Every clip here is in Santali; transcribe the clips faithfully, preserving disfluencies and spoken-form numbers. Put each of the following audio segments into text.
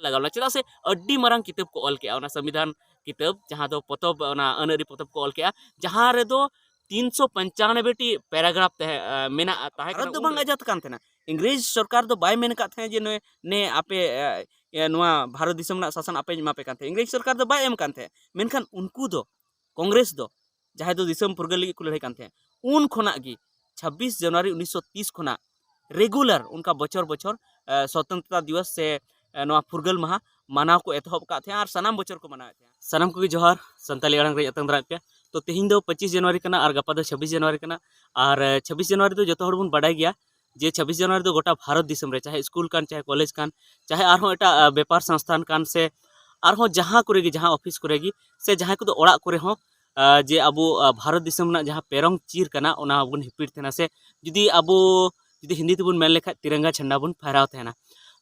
ᱛᱟᱜᱟᱣ ᱞᱮᱱᱟ᱾ ᱪᱮᱫᱟᱜ ᱥᱮ ᱟᱹᱰᱤ ᱢᱟᱨᱟᱝ ᱠᱤᱛᱟᱹᱵ ᱠᱚ ᱚᱞ ᱠᱮᱜᱼᱟ, ᱚᱱᱟ ᱥᱚᱝᱵᱤᱫᱷᱟᱱ ᱠᱤᱛᱟᱹᱵ, ᱡᱟᱦᱟᱸ ᱫᱚ ᱯᱚᱛᱚᱵ, ᱚᱱᱟ ᱟᱹᱱ ᱟᱹᱨᱤ ᱯᱚᱛᱚᱵ ᱠᱚ ᱚᱞ ᱠᱮᱜᱼᱟ, ᱡᱟᱦᱟᱸ ᱨᱮᱫᱚ ᱛᱤᱱᱥᱚ ᱯᱚᱧᱪᱟᱱᱚᱵᱵᱳᱭ ᱴᱤ paragraph ᱛᱟᱦᱮᱸ, ᱮ, ᱢᱮᱱᱟᱜᱼᱟ, ᱛᱟᱦᱮᱸ ᱠᱟᱱᱟ᱾ ᱵᱷᱟᱨᱚᱛ ᱫᱚ ᱵᱟᱝ ᱩᱱᱨᱮ ᱟᱡᱟᱫ ᱠᱟᱱ ᱛᱟᱦᱮᱱᱟ᱾ ᱤᱝᱨᱮᱡᱽ ᱥᱚᱨᱠᱟᱨ ᱫᱚ ᱵᱟᱭ ᱢᱮᱱ ᱟᱠᱟᱫ ᱛᱟᱦᱮᱸ ᱡᱮ ᱱᱩᱭ, ᱱᱮ ᱟᱯᱮ, ᱮ, ᱮ, ᱱᱚᱣᱟ ᱵᱷᱟᱨᱚᱛ ᱫᱤᱥᱚᱢ ᱨᱮᱱᱟᱜ ᱥᱟᱥᱚᱱ ᱟᱯᱮᱧ ᱮᱢᱟ ᱯᱮ ᱠᱟᱱ ᱛᱟᱦᱮᱸ᱾ ᱤᱝᱨᱮᱡᱽ ᱥᱚᱨᱠᱟᱨ ᱫᱚ ᱵᱟᱭ ᱮᱢ ᱠᱟᱱ ᱛᱟᱦᱮᱸ᱾ ᱢᱮᱱᱠᱷᱟᱱ ᱩᱱᱠᱩ ᱫᱚ, ᱠᱚᱝᱜᱨᱮᱥ ᱫᱚ, ᱡᱟᱦᱟᱸᱭ ᱫᱚ ᱫᱤᱥᱚᱢ ᱯᱷᱩᱨᱜᱟᱹᱞ ᱞᱟᱹᱜᱤᱫ ᱠᱚ ᱞᱟᱹᱲᱦᱟᱹᱭ ᱠᱟᱱ ᱛᱟᱦᱮᱸ, ᱩᱱ ᱠᱷᱚᱱᱟᱜ ᱜᱮ ᱪᱷᱟᱵᱵᱤᱥ ᱡᱟᱱᱩᱣᱟᱨᱤ ᱩᱱᱤᱥᱥᱚ ᱛᱤᱥ ᱠᱷᱚᱱᱟᱜ regular ᱚᱱᱠᱟ ᱵᱚᱪᱷᱚᱨ ᱵᱚᱪᱷᱚᱨ, ᱮ, ᱥᱚᱛᱚᱱᱛᱨᱚᱛᱟ ᱫᱤᱵᱚᱥ ᱥᱮ, ᱮ, ᱱᱚᱣᱟ ᱯᱷᱩᱨᱜᱟᱹᱞ ᱢᱟᱦᱟ ᱢᱟᱱᱟᱣ ᱠᱚ ᱮᱛᱚᱦᱚᱵ ᱟᱠᱟᱫ ᱛᱟᱦᱮᱸᱜᱼᱟ ᱟᱨ ᱥᱟᱱᱟᱢ ᱵᱚᱪᱷᱚᱨ ᱠᱚ ᱢᱟᱱᱟᱣᱮᱫ ᱛᱟᱦᱮᱸᱜᱼᱟ᱾ ᱥᱟᱱᱟᱢ ᱠᱚᱜᱮ ᱡᱚᱦᱟᱨ, ᱥᱟᱱᱛᱟᱞᱤ ᱟᱲᱟᱝ ᱨᱮ ᱟᱛᱟᱝ ᱫᱟᱨᱟᱢ ᱯᱮᱭᱟ᱾ ᱛᱚ, ᱛᱮᱦᱮᱧ ᱫᱚ ᱯᱚᱸᱪᱤᱥ ᱡᱟᱱᱩᱣᱟᱨᱤ ᱠᱟᱱᱟ ᱟᱨ ᱜᱟᱯᱟ ᱫᱚ ᱪᱷᱟᱵᱵᱤᱥ ᱡᱟᱱᱩᱣᱟᱨᱤ ᱠᱟᱱᱟ᱾ ᱟᱨ, ᱮ, ᱪᱷᱟᱵᱵᱤᱥ ᱡᱟᱱᱩᱣᱟᱨᱤ ᱫᱚ ᱡᱚᱛᱚ ᱦᱚᱲ ᱵᱚᱱ ᱵᱟᱰᱟᱭ ᱜᱮᱭᱟ ᱡᱮ ᱪᱷᱟᱵᱵᱤᱥ ᱡᱟᱱᱩᱣᱟᱨᱤ ᱫᱚ ᱜᱚᱴᱟ ᱵᱷᱟᱨᱚᱛ ᱫᱤᱥᱚᱢ ᱨᱮ, ᱪᱟᱦᱮ ᱥᱠᱩᱞ ᱠᱟᱱ, ᱪᱟᱦᱮ ᱠᱚᱞᱮᱡᱽ ᱠᱟᱱ, ᱪᱟᱦᱮ ᱟᱨᱦᱚᱸ ᱮᱴᱟᱜ, ᱮ, ᱵᱮᱯᱟᱨ ᱥᱚᱝᱥᱛᱷᱟᱱ ᱠᱟᱱ, ᱥᱮ ᱟᱨᱦᱚᱸ ᱡᱟᱦᱟᱸ ᱠᱚᱨᱮ ᱜᱮ, ᱡᱟᱦᱟᱸ ᱚᱯᱷᱤᱥ ᱠᱚᱨᱮ ᱜᱮ, ᱥᱮ ᱡᱟᱦᱟᱸᱭ ᱠᱚᱫᱚ ᱚᱲᱟᱜ ᱠᱚᱨᱮ ᱦᱚᱸ, ᱟ, ᱡᱮ ᱟᱵᱚ, ᱟ, ᱵᱷᱟᱨᱚᱛ ᱫᱤᱥᱚᱢ ᱨᱮᱱᱟᱜ ᱡᱟᱦᱟᱸ ᱯᱮᱨᱚᱝ ᱪᱤᱨ ᱠᱟᱱᱟ, ᱚᱱᱟ ᱵᱚᱱ ᱦᱤᱯᱤᱲ ᱛᱟᱦᱮᱱᱟ, ᱥᱮ ᱡᱩᱫᱤ ᱟᱵᱚ, ᱡᱩᱫᱤ ᱦᱤᱱᱫᱤ ᱛᱮᱵᱚᱱ ᱢᱮᱱ ᱞᱮᱠᱷᱟᱡ, ᱛᱤᱨᱟᱝᱜᱟ ᱡᱷᱟᱱᱰᱟ ᱵᱚᱱ ᱯᱷᱟᱦᱨᱟᱣ ᱛᱟᱦᱮᱱᱟ᱾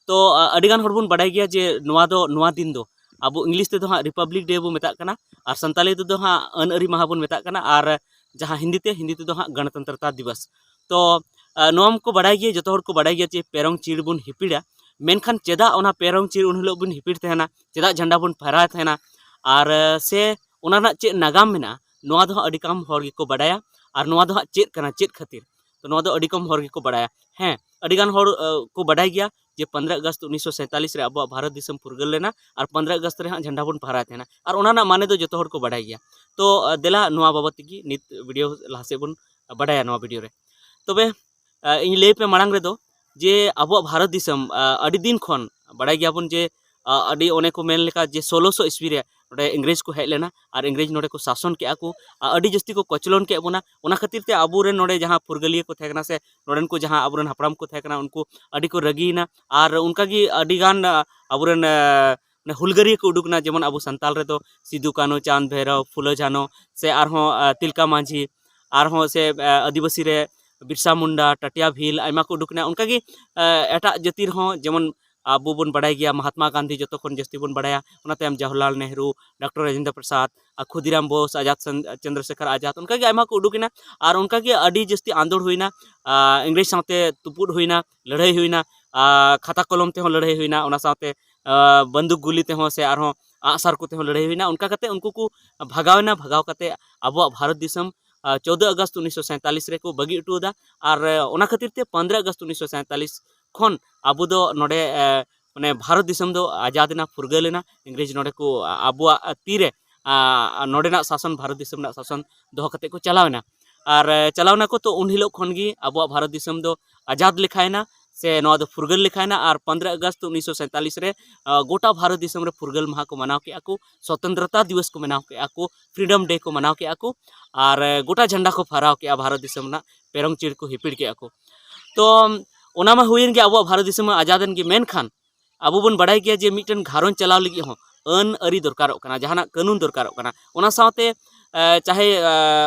ᱛᱚ, ᱟ, ᱟᱹᱰᱤ ᱜᱟᱱ ᱦᱚᱲ ᱵᱚᱱ ᱵᱟᱰᱟᱭ ᱜᱮᱭᱟ ᱡᱮ ᱱᱚᱣᱟ ᱫᱚ, ᱱᱚᱣᱟ ᱫᱤᱱ ᱫᱚ ᱟᱵᱚ ᱤᱝᱞᱤᱥ ᱛᱮᱫᱚ ᱦᱟᱸᱜ Republic Day ᱵᱚᱱ ᱢᱮᱛᱟᱜ ᱠᱟᱱᱟ, ᱟᱨ ᱥᱟᱱᱛᱟᱞᱤ ᱛᱮᱫᱚ ᱦᱟᱸᱜ ᱟᱹᱱ ᱟᱹᱨᱤ ᱢᱟᱦᱟ ᱵᱚᱱ ᱢᱮᱛᱟᱜ ᱠᱟᱱᱟ, ᱟᱨ ᱡᱟᱦᱟᱸ ᱦᱤᱱᱫᱤ ᱛᱮ, ᱦᱤᱱᱫᱤ ᱛᱮᱫᱚ ᱦᱟᱸᱜ ᱜᱚᱱᱚᱛᱚᱱᱛᱨᱚᱛᱟ ᱫᱤᱵᱚᱥ᱾ ᱛᱚ, ᱟ, ᱱᱚᱣᱟ ᱢᱟᱠᱚ ᱵᱟᱰᱟᱭ ᱜᱮᱭᱟ, ᱡᱚᱛᱚ ᱦᱚᱲ ᱠᱚ ᱵᱟᱰᱟᱭ ᱜᱮᱭᱟ ᱡᱮ ᱯᱮᱨᱚᱝ ᱪᱤᱨ ᱵᱚᱱ ᱦᱤᱯᱤᱲᱟ, ᱢᱮᱱᱠᱷᱟᱱ ᱪᱮᱫᱟᱜ ᱚᱱᱟ ᱯᱮᱨᱚᱝ ᱪᱤᱨ ᱩᱱ ᱦᱤᱞᱳᱜ ᱵᱚᱱ ᱦᱤᱯᱤᱲ ᱛᱟᱦᱮᱱᱟ, ᱪᱮᱫᱟᱜ ᱡᱷᱟᱱᱰᱟ ᱵᱚᱱ ᱯᱷᱟᱦᱨᱟᱭ ᱛᱟᱦᱮᱱᱟ, ᱟᱨ, ᱮ, ᱥᱮ ᱚᱱᱟ ᱨᱮᱱᱟᱜ ᱪᱮᱫ ᱱᱟᱜᱟᱢ ᱢᱮᱱᱟᱜᱼᱟ, ᱱᱚᱣᱟ ᱫᱚ ᱦᱟᱸᱜ ᱟᱹᱰᱤ ᱠᱚᱢ ᱦᱚᱲ ᱜᱮᱠᱚ ᱵᱟᱰᱟᱭᱟ᱾ ᱟᱨ ᱱᱚᱣᱟ ᱫᱚ ᱦᱟᱸᱜ ᱪᱮᱫ ᱠᱟᱱᱟ, ᱪᱮᱫ ᱠᱷᱟᱹᱛᱤᱨ? ᱛᱚ, ᱱᱚᱣᱟ ᱫᱚ ᱟᱹᱰᱤ ᱠᱚᱢ ᱦᱚᱲ ᱜᱮᱠᱚ ᱵᱟᱰᱟᱭᱟ᱾ ᱦᱮᱸ, ᱟᱹᱰᱤ ᱜᱟᱱ ᱦᱚᱲ, ᱮ, ᱠᱚ ᱵᱟᱰᱟᱭ ᱜᱮᱭᱟ ᱡᱮ ᱯᱚᱱᱨᱚ ᱟᱜᱚᱥᱴ ᱩᱱᱤᱥᱥᱚ ᱥᱟᱭᱛᱟᱞᱤᱥ ᱨᱮ ᱟᱵᱚᱣᱟᱜ ᱵᱷᱟᱨᱚᱛ ᱫᱤᱥᱚᱢ ᱯᱷᱩᱨᱜᱟᱹᱞ ᱞᱮᱱᱟ, ᱟᱨ ᱯᱚᱱᱨᱚ ᱟᱜᱚᱥᱴ ᱨᱮ ᱦᱟᱸᱜ ᱡᱷᱟᱱᱰᱟ ᱵᱚᱱ ᱯᱷᱟᱦᱨᱟᱭ ᱛᱟᱦᱮᱱᱟ, ᱟᱨ ᱚᱱᱟ ᱨᱮᱱᱟᱜ ᱢᱟᱱᱮ ᱫᱚ ᱡᱚᱛᱚ ᱦᱚᱲ ᱠᱚ ᱵᱟᱰᱟᱭ ᱜᱮᱭᱟ᱾ ᱛᱚ, ᱮ, ᱫᱮᱞᱟ ᱱᱚᱣᱟ ᱵᱟᱵᱚᱫ ᱛᱮᱜᱮ ᱱᱤᱛ ᱵᱷᱤᱰᱤᱭᱳ ᱞᱟᱦᱟ ᱥᱮᱫ ᱵᱚᱱ ᱵᱟᱰᱟᱭᱟ ᱱᱚᱣᱟ ᱵᱷᱤᱰᱤᱭᱳ ᱨᱮ᱾ ᱛᱚᱵᱮ, ᱮ, ᱤᱧ ᱞᱟᱹᱭ ᱯᱮ ᱢᱟᱲᱟᱝ ᱨᱮᱫᱚ ᱡᱮ ᱟᱵᱚᱣᱟᱜ ᱵᱷᱟᱨᱚᱛ ᱫᱤᱥᱚᱢ, ᱮ, ᱟᱹᱰᱤ ᱫᱤᱱ ᱠᱷᱚᱱ ᱵᱟᱰᱟᱭ ᱜᱮᱭᱟᱵᱚᱱ ᱡᱮ, ᱮ, ᱟᱹᱰᱤ ᱚᱱᱮ ᱠᱚ ᱢᱮᱱ ᱞᱮᱠᱟ ᱡᱮ ᱥᱳᱞᱳᱥᱚ ᱤᱥᱣᱤ ᱨᱮ ᱱᱚᱰᱮ ᱤᱝᱨᱮᱡᱽ ᱠᱚ ᱦᱮᱡ ᱞᱮᱱᱟ ᱟᱨ ᱤᱝᱨᱮᱡᱽ ᱱᱚᱰᱮ ᱠᱚ ᱥᱟᱥᱚᱱ ᱠᱮᱜᱼᱟ ᱠᱚ, ᱟ, ᱟᱹᱰᱤ ᱡᱟᱹᱥᱛᱤ ᱠᱚ ᱠᱚᱪᱞᱚᱱ ᱠᱮᱜ ᱵᱚᱱᱟ᱾ ᱚᱱᱟ ᱠᱷᱟᱹᱛᱤᱨ ᱛᱮ ᱟᱵᱚᱨᱮᱱ ᱱᱚᱰᱮ ᱡᱟᱦᱟᱸ ᱯᱷᱩᱨᱜᱟᱹᱞᱤᱭᱟᱹ ᱠᱚ ᱛᱟᱦᱮᱸ ᱠᱟᱱᱟ ᱥᱮ ᱱᱚᱰᱮᱱ ᱠᱚ ᱡᱟᱦᱟᱸ ᱟᱵᱚᱨᱮᱱ ᱦᱟᱯᱲᱟᱢ ᱠᱚ ᱛᱟᱦᱮᱸ ᱠᱟᱱᱟ, ᱩᱱᱠᱩ ᱟᱹᱰᱤ ᱠᱚ ᱨᱟᱹᱜᱤᱭᱮᱱᱟ᱾ ᱟᱨ ᱚᱱᱠᱟᱜᱮ ᱟᱹᱰᱤᱜᱟᱱ, ᱟ, ᱟᱵᱚᱨᱮᱱ, ᱟ, ᱢᱟᱱᱮ ᱦᱩᱞᱜᱟᱹᱨᱤᱭᱟᱹ ᱠᱚ ᱩᱰᱩᱠ ᱮᱱᱟ, ᱡᱮᱢᱚᱱ ᱟᱵᱚ ᱥᱟᱱᱛᱟᱞ ᱨᱮᱫᱚ ᱥᱤᱫᱩ, ᱠᱟᱹᱱᱦᱩ, ᱪᱟᱸᱫᱽ, ᱵᱷᱟᱭᱨᱚ, ᱯᱷᱩᱞᱳ, ᱡᱷᱟᱱᱚ, ᱥᱮ ᱟᱨᱦᱚᱸ, ᱟ, ᱛᱤᱞᱠᱟ ᱢᱟᱹᱡᱷᱤ, ᱟᱨᱦᱚᱸ ᱥᱮ, ᱟ, ᱟᱹᱫᱤᱵᱟᱹᱥᱤ ᱨᱮ ᱵᱤᱨᱥᱟ ᱢᱩᱱᱰᱟ, ᱴᱟᱴᱤᱭᱟ ᱵᱷᱤᱞ, ᱟᱭᱢᱟ ᱠᱚ ᱩᱰᱩᱠ ᱮᱱᱟ᱾ ᱚᱱᱠᱟᱜᱮ, ᱟ, ᱮᱴᱟᱜ ᱡᱟᱹᱛᱤ ᱨᱮᱦᱚᱸ, ᱡᱮᱢᱚᱱ ᱟᱵᱚ ᱵᱚᱱ ᱵᱟᱲᱟᱭ ᱜᱮᱭᱟ ᱢᱚᱦᱟᱛᱢᱟ ᱜᱟᱱᱫᱷᱤ, ᱡᱚᱛᱚ ᱠᱷᱚᱱ ᱡᱟᱹᱥᱛᱤ ᱵᱚᱱ ᱵᱟᱲᱟᱭᱟ, ᱚᱱᱟ ᱛᱟᱭᱚᱢ ᱡᱟᱣᱦᱚᱨᱞᱟᱞ ᱱᱮᱦᱨᱩ, ᱰᱚᱠᱴᱚᱨ ᱨᱟᱡᱮᱱᱫᱨᱚ ᱯᱨᱚᱥᱟᱫᱽ, ᱟᱨ ᱠᱷᱩᱫᱤᱨᱟᱢ ᱵᱳᱥ, ᱟᱡᱟᱫ ᱥᱟᱱ-, ᱪᱚᱱᱫᱨᱚᱥᱮᱠᱷᱚᱨ ᱟᱡᱟᱫ, ᱚᱱᱠᱟᱜᱮ ᱟᱭᱢᱟ ᱠᱚ ᱩᱰᱩᱠ ᱮᱱᱟ᱾ ᱟᱨ ᱚᱱᱠᱟᱜᱮ ᱟᱹᱰᱤ ᱡᱟᱹᱥᱛᱤ ᱟᱸᱫᱳᱲ ᱦᱩᱭᱱᱟ, ᱟ, ᱤᱝᱨᱮᱡᱽ ᱥᱟᱶᱛᱮ ᱛᱩᱯᱩᱫ ᱦᱩᱭᱱᱟ, ᱞᱟᱹᱲᱦᱟᱹᱭ ᱦᱩᱭᱱᱟ᱾ ᱟᱨ ᱠᱷᱟᱛᱟ ᱠᱚᱞᱚᱢ ᱛᱮᱦᱚᱸ ᱞᱟᱹᱲᱦᱟᱹᱭ ᱦᱩᱭᱱᱟ, ᱚᱱᱟ ᱥᱟᱶᱛᱮ ᱟᱨ ᱵᱟᱱᱫᱩᱠ ᱜᱩᱞᱤ ᱛᱮᱦᱚᱸ ᱥᱮ ᱟᱨᱦᱚᱸ ᱟᱜᱼᱥᱟᱨ ᱠᱚᱛᱮ ᱦᱚᱸ ᱞᱟᱹᱲᱦᱟᱹᱭ ᱦᱩᱭᱱᱟ᱾ ᱚᱱᱠᱟ ᱠᱟᱛᱮ ᱩᱱᱠᱩ ᱠᱚ ᱵᱷᱟᱜᱟᱣ ᱮᱱᱟ᱾ ᱵᱷᱟᱜᱟᱣ ᱠᱟᱛᱮ ᱟᱵᱚᱣᱟᱜ ᱵᱷᱟᱨᱚᱛ ᱫᱤᱥᱚᱢ ᱟᱨ ᱪᱳᱫᱫᱳ ᱟᱜᱚᱥᱴ ᱩᱱᱤᱥᱥᱚ ᱥᱟᱸᱭᱛᱟᱞᱞᱤᱥ ᱨᱮᱠᱚ ᱵᱟᱹᱜᱤ ᱦᱚᱴᱚ ᱟᱫᱟ᱾ ᱟᱨ ᱚᱱᱟ ᱠᱷᱟᱹᱛᱤᱨ ᱛᱮ ᱯᱚᱱᱫᱽᱨᱚ ᱟᱜᱚᱥᱴ ᱩᱱᱤᱥᱥᱚ ᱥᱟᱸᱭᱛᱟᱞᱞᱤᱥ ᱠᱷᱚᱱ ᱟᱵᱚ ᱫᱚ ᱱᱚᱰᱮ ᱮ, ᱢᱟᱱᱮ ᱵᱷᱟᱨᱚᱛ ᱫᱤᱥᱚᱢ ᱫᱚ ᱟᱡᱟᱫ ᱮᱱᱟ, ᱯᱷᱩᱨᱜᱟᱹᱞ ᱮᱱᱟ᱾ ᱤᱝᱨᱮᱡᱽ ᱱᱚᱰᱮ ᱠᱚ ᱟ-, ᱟᱵᱚᱣᱟᱜ ᱛᱤᱨᱮ ᱟ, ᱱᱚᱰᱮᱱᱟᱜ ᱥᱟᱥᱚᱱ, ᱵᱷᱟᱨᱚᱛ ᱫᱤᱥᱚᱢ ᱨᱮᱱᱟᱜ ᱥᱟᱥᱚᱱ ᱫᱚᱦᱚ ᱠᱟᱛᱮ ᱠᱚ ᱪᱟᱞᱟᱣ ᱮᱱᱟ᱾ ᱟᱨ ᱮ, ᱪᱟᱞᱟᱣ ᱮᱱᱟ ᱠᱚ, ᱛᱚ ᱩᱱ ᱦᱤᱞᱳᱜ ᱠᱷᱚᱱ ᱜᱮ ᱟᱵᱚᱣᱟᱜ ᱵᱷᱟᱨᱚᱛ ᱫᱤᱥᱚᱢ ᱫᱚ ᱟᱡᱟᱫ ᱞᱮᱠᱷᱟᱭᱮᱱᱟ ᱥᱮ ᱱᱚᱣᱟ ᱫᱚ ᱯᱷᱩᱨᱜᱟᱹᱞ ᱞᱮᱠᱷᱟᱭᱮᱱᱟ᱾ ᱟᱨ ᱯᱚᱱᱫᱽᱨᱚ ᱟᱜᱚᱥᱴ ᱩᱱᱤᱥᱥᱚ ᱥᱟᱸᱭᱛᱟᱞᱞᱤᱥ ᱨᱮ ᱟ, ᱜᱚᱴᱟ ᱵᱷᱟᱨᱚᱛ ᱫᱤᱥᱚᱢ ᱨᱮ ᱯᱷᱩᱨᱜᱟᱹᱞ ᱢᱟᱦᱟ ᱠᱚ ᱢᱟᱱᱟᱣ ᱠᱮᱜᱼᱟ ᱠᱚ, ᱥᱚᱛᱚᱱᱛᱨᱚᱛᱟ ᱫᱤᱵᱚᱥ ᱠᱚ ᱢᱟᱱᱟᱣ ᱠᱮᱜᱼᱟ ᱠᱚ, ᱯᱷᱨᱤᱰᱚᱢ ᱰᱮ ᱠᱚ ᱢᱟᱱᱟᱣ ᱠᱮᱜᱼᱟ ᱠᱚ᱾ ᱟᱨ ᱮ, ᱜᱚᱴᱟ ᱡᱷᱟᱱᱰᱟ ᱠᱚ ᱯᱷᱟᱦᱨᱟᱣ ᱠᱮᱜᱼᱟ, ᱵᱷᱟᱨᱚᱛ ᱫᱤᱥᱚᱢ ᱨᱮᱱᱟᱜ ᱯᱮᱨᱚᱝ ᱪᱤᱲ ᱠᱚ ᱦᱤᱯᱤᱲ ᱠᱮᱜᱼᱟ ᱠᱚ᱾ ᱛᱚ ᱚᱱᱟ ᱢᱟ ᱦᱩᱭᱮᱱ ᱜᱮ, ᱟᱵᱚᱣᱟᱜ ᱵᱷᱟᱨᱚᱛ ᱫᱤᱥᱚᱢ ᱢᱟ ᱟᱡᱟᱫ ᱮᱱ ᱜᱮ, ᱢᱮᱱᱠᱷᱟᱱ ᱟᱵᱚ ᱵᱚᱱ ᱵᱟᱰᱟᱭ ᱜᱮᱭᱟ ᱡᱮ ᱢᱤᱫᱴᱮᱱ ᱜᱷᱟᱨᱚᱸᱡᱽ ᱪᱟᱞᱟᱣ ᱞᱟᱹᱜᱤᱫ ᱦᱚᱸ ᱟᱹᱱ ᱟᱹᱨᱤ ᱫᱚᱨᱠᱟᱨᱚᱜ ᱠᱟᱱᱟ, ᱡᱟᱦᱟᱱᱟᱜ ᱠᱟᱹᱱᱩᱱ ᱫᱚᱨᱠᱟᱨᱚᱜ ᱠᱟᱱᱟ᱾ ᱚᱱᱟ ᱥᱟᱶᱛᱮ ᱮ, ᱪᱟᱦᱮ ᱮ,